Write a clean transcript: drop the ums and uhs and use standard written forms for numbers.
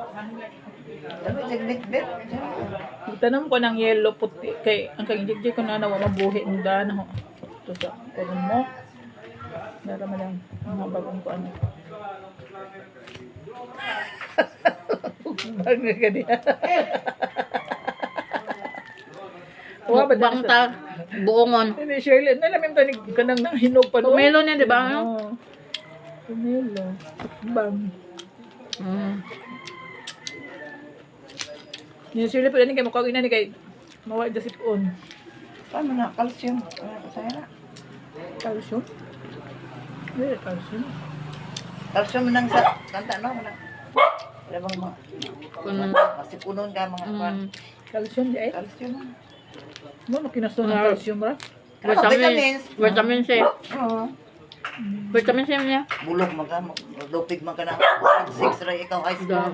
Dami nagbitbit. Tanom ko ng yellow puti kay ang kang jig ko na nawa mabuhi ng daan ho. Ito sa kurong mo. Dara man lang mga bagong ko ano. Bang na ka niya. Wa ba Mukbang ta buongon. Hindi, Shirley, nalamim tanig ka nang nang hinog pa no? Pomelo niya, di ba? Oo. Pomelo. Bang. Ni Shirley pala ni kay mukha ina ni kay mawa dyan si on. Paano na? Calcium. Ano sa'yo na? Calcium? Hindi, calcium. Calcium nang sa kanta no? Wala. Wala bang mga Kuno. masipunon ka mga kwan. Calcium di ay. Calcium. Mo makinaso ng calcium ra. Vitamin, Vitamins. vitamin C. Oo. Vitamin C niya. Bulog man ka, lupig man ka na. 6 ra ikaw high school. Da.